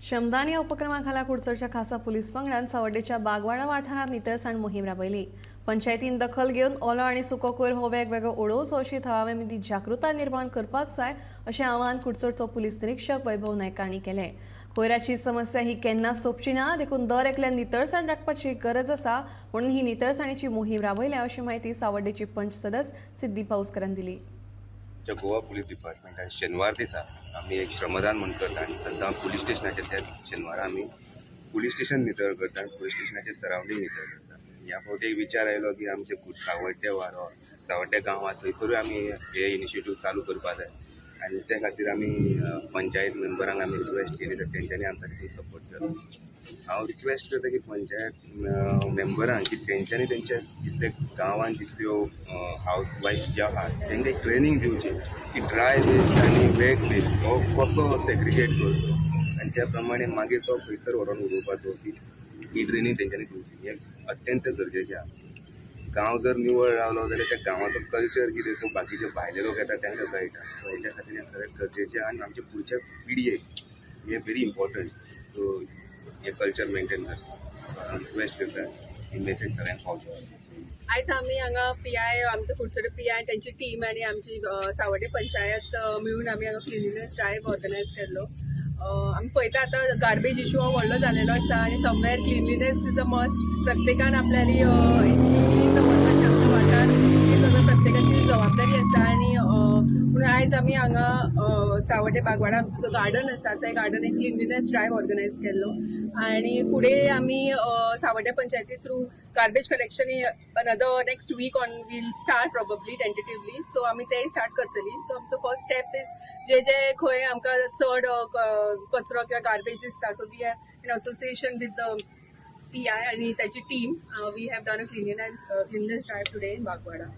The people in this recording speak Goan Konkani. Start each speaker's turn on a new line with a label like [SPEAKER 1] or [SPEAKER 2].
[SPEAKER 1] श्रमदान या उपक्रमाखाला कुडचडच्या खासा पोलीस पंगडान सावड्डेच्या बागवाडा वाठारांत नितळसाण मोहीम राबयली. पंचायतीन दखल घेवन ओलो आनी सुको कोयर हो वेगवेगळो उडोवचो अशी थळाव्या मदीं जागृताय निर्माण करपाक जाय अशें आवाहन कुडचडचो पुलीस निरीक्षक वैभव नायक हांणी केलें. कोयराची समस्या ही केन्नाच सोंपची ना, देखून दर एकल्यान नितळसाण राखपाची गरज आसा, म्हणून ही नितळसाणीची मोहीम राबयल्या अशी म्हायती सावड्डेची पंच सदस्य सिद्धी पाऊसकरान दिली.
[SPEAKER 2] आमच्या गोवा पुलीस डिपार्टमेंटान शेनवार दिसा आमी एक श्रमदान म्हूण करता आनी सद्दां पुलीस स्टेशनाचेर त्या शेनवारा आमी पुलीस स्टेशन नितळ करता आनी पुलीस स्टेशनाचे सरावंडींग नितळ करता. ह्या फावटी एक विचार आयलो की आमचे सावड्डे वारो, सावड्डे गांवांत थंयसरूय आमी हे इनिशिएटीव चालू करपा जाय आनी ते खातीर आमी पंचायत मेंबरांक आमी रिक्वेस्ट केली तर तेंच्यांनी आमकां तितून सपोर्ट केलो. हांव रिक्वेस्ट करता की पंचायत मेंबरांक की तेंच्यांनी तेंच्या जितले गांवांत जितल्यो हावज वायफ ज्यो आहात तेंकां एक ट्रेनींग दिवची की ड्राय वेस्ट आनी वेट वेस्ट हो कसो सेग्रिगेट करचो आनी त्या प्रमाणे मागीर तो खंयसर व्हरोन उडोवपाचो ही ही ट्रेनींग तेंच्यांनी दिवची. हें अत्यंत गरजेचें आहा. गांव जर निवळ रावलो जाल्यार त्या गांवाचो कल्चर कितें तो बाकीचे भायले लोक येता तांकां कळटा. सो हेच्या खातीर हें सगळें गरजेचें आनी आमच्या फुडच्या पिळगेक हें व्हेरी इम्पॉर्टंट. सो हें कल्चर मेंटेन करता हांव रिक्वेस्ट करता, ही मेसेज सगळ्यांक पावची.
[SPEAKER 3] आयज आमी हांगा पीआय, आमचो कुडचडे पीआय, तेंची टीम आनी आमची सावड्डे पंचायत मिळून आमी हांगा क्लिनिनेस ड्रायव्ह ऑर्गनायज केल्लो. आमी पळयता, आतां गार्बेज इशू हो व्हडलो जालेलो आसा आनी somewhere cleanliness is a must. प्रत्येकान आपल्याली क्लीन दवरपाचें, आमचो वाठार क्लीन दवरप प्रत्येकाची जबाबदारी आसा. आनी म्हणून आयज आमी हांगा सावड्डे बागवाडा आमचो जो गार्डन आसा थंय गार्डन एक क्लिनलीनेस ड्रायव्ह ऑर्गनायज केल्लो. आनी फुडें आमी सावड्डे पंचायती through garbage collection another next week on we'll start probably tentatively, so आमी तेय स्टार्ट करतली. सो आमचो फर्स्ट स्टेप is जे जे खंय आमकां चड कचरो किंवा गार्बेज दिसता, so we have in association with the PI आनी ताची team, we have done a cleanliness drive today in Bagwada.